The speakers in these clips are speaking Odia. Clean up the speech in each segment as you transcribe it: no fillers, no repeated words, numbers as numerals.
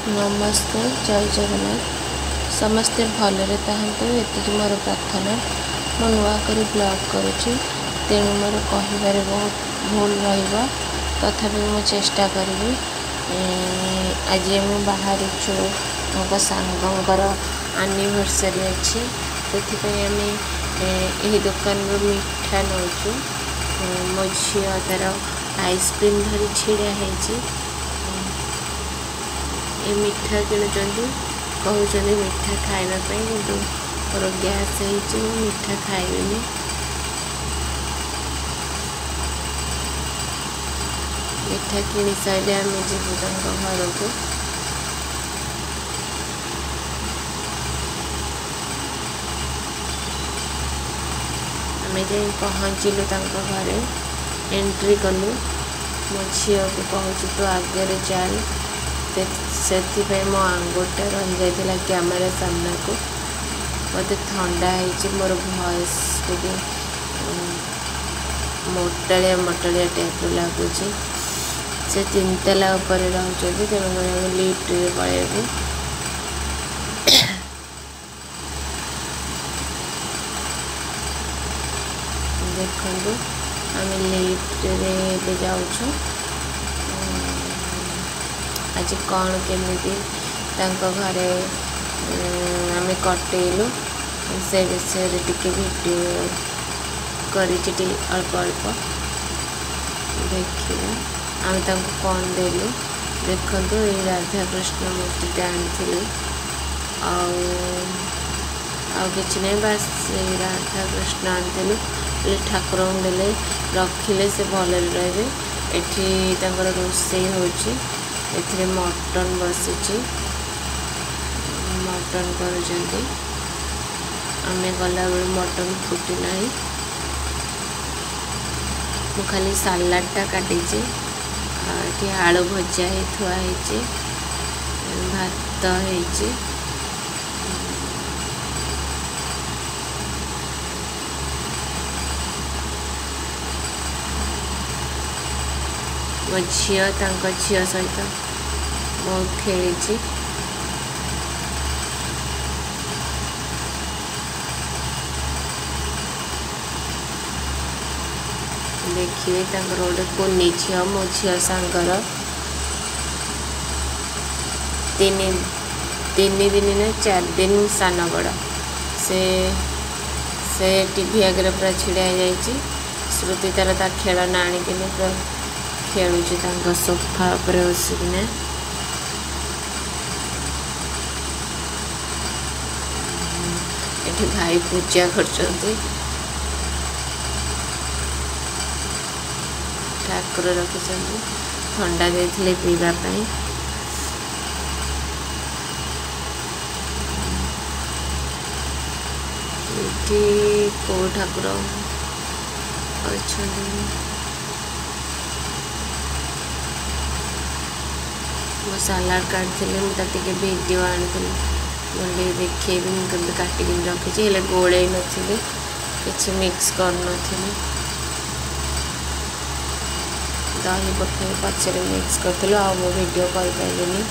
ନମସ୍କାର, ଜୟ ଜଗନ୍ନାଥ। ସମସ୍ତେ ଭଲରେ ଥାଆନ୍ତୁ, ଏତିକି ମୋର ପ୍ରାର୍ଥନା। ମୁଁ ନୂଆ କରି ବ୍ଲଗ୍ କରୁଛି, ତେଣୁ ମୋର କହିବାରେ ବହୁତ ଭୁଲ ରହିବ, ତଥାପି ମୁଁ ଚେଷ୍ଟା କରିବି। ଆଜି ଆମେ ବାହାରୁଛୁ, ତାଙ୍କ ସାଙ୍ଗଙ୍କର ଆନିଭର୍ସରୀ ଅଛି, ସେଥିପାଇଁ ଆମେ ଏହି ଦୋକାନରୁ ମିଠା ନେଉଛୁ। ମୋ ଝିଅ ତା'ର ଆଇସ୍କ୍ରିମ୍ ଧରି ଛିଡ଼ା ହେଇଛି। ଏ ମିଠା କିଣୁଛନ୍ତି, କହୁଛନ୍ତି ମିଠା ଖାଇବା ପାଇଁ, କିନ୍ତୁ ମୋର ଗ୍ୟାସ୍ ହେଇଛି, ମୁଁ ମିଠା ଖାଇବିନି। ମିଠା କିଣି ସାରିଲେ ଆମେ ଯିବୁ ତାଙ୍କ ଘରକୁ। ଆମେ ଯାଇ ପହଞ୍ଚିଲୁ ତାଙ୍କ ଘରେ, ଏଣ୍ଟ୍ରି କଲୁ। ମୋ ଝିଅକୁ କହୁଛି ତୁ ଆଗରେ ଚାଲ, ସେଥିପାଇଁ ମୋ ଆଙ୍ଗୁଠିଟା ରହିଯାଇଥିଲା କ୍ୟାମେରା ସାମ୍ନାକୁ। ମୋତେ ଥଣ୍ଡା ହେଇଛି, ମୋର ଭଏସ୍ ଟିକେ ମୋଟାଳିଆ ମୋଟାଳିଆ ଟାଇପ୍ର ଲାଗୁଛି। ସେ ତିନିତାଲା ଉପରେ ରହୁଛନ୍ତି, ତେଣୁକରି ଆମେ ଲିଫ୍ଟରେ ପଳେଇବୁ। ଦେଖନ୍ତୁ, ଆମେ ଲିଫ୍ଟରେ ଏବେ ଯାଉଛୁ। ଆଜି କ'ଣ କେମିତି ତାଙ୍କ ଘରେ ଆମେ କଟେଇଲୁ ସେ ବିଷୟରେ ଟିକେ ଭିଡ଼ିଓ କରିଛି, ଟିକେ ଅଳ୍ପ ଅଳ୍ପ। ଦେଖିବା ଆମେ ତାଙ୍କୁ କ'ଣ ଦେଲୁ। ଦେଖନ୍ତୁ, ଏଇ ରାଧାକୃଷ୍ଣ ମୂର୍ତ୍ତିଟା ଆଣିଥିଲୁ, ଆଉ କିଛି ନାହିଁ, ବାସ୍ ସେଇ ରାଧାକୃଷ୍ଣ ଆଣିଥିଲୁ। ହେଲେ ଠାକୁରଙ୍କୁ ଦେଲେ, ରଖିଲେ ସେ ଭଲରେ ରହିବେ। ଏଠି ତାଙ୍କର ରୋଷେଇ ହେଉଛି, ଏଥିରେ ମଟନ୍ ବସିଛି, ମଟନ୍ କରୁଛନ୍ତି। ଆମେ ଗଲାବେଳୁ ମଟନ୍ ଫୁଟି ନାହିଁ। ମୁଁ ଖାଲି ସାଲାଡ଼ଟା କାଟିଛି। ଆଉ ଏଠି ଆଳୁ ଭଜା ହେଇ ଥୁଆ ହେଇଛି, ଭାତ ହେଇଛି। ମୋ ଝିଅ ତାଙ୍କ ଝିଅ ସହିତ ବହୁତ ଖେଳିଛି। ଦେଖିବେ, ତାଙ୍କର ଗୋଟେ କୁନି ଝିଅ, ମୋ ଝିଅ ସାଙ୍ଗର 3 ଦିନ ନା 4 ଦିନ ସାନ ବଡ଼। ସେ ଟିଭି ଆଗରେ ପୁରା ଛିଡ଼ା ହେଇଯାଇଛି। ଶ୍ରୁତି ତାର ତା ଖେଳନା ଆଣିକିନି ପୁରା ଖେଳୁଛି ତାଙ୍କ ସୋଫା ଉପରେ ବସିକିନା। ଏଠି ଭାଇ ପୂଜା କରୁଛନ୍ତି, ଠାକୁର ରଖିଛନ୍ତି, ଥଣ୍ଡା ଦେଇଥିଲେ ପିଇବା ପାଇଁ। ଏଠି କୋଉ ଠାକୁର ଅଛନ୍ତି? ମୁଁ ସାଲାଡ଼ କାଟିଥିଲି, ମୁଁ ତାର ଟିକେ ଭିଡ଼ିଓ ଆଣିଥିଲି, ମୁଁ ଟିକେ ଦେଖେଇବି। ମୁଁ କେମିତି କାଟିକିନି ରଖିଛି, ହେଲେ ଗୋଳେଇ ନଥିଲି, କିଛି ମିକ୍ସ କରିନଥିଲି। ଦହି ପକାଇ ପଛରେ ମିକ୍ସ କରିଥିଲୁ। ଆଉ ମୁଁ ଭିଡ଼ିଓ କରିପାରିଲିନି,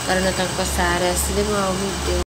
କାରଣ ତାଙ୍କ ସାର୍ ଆସିଲେ, ମୁଁ ଆଉ ଭିଡ଼ିଓ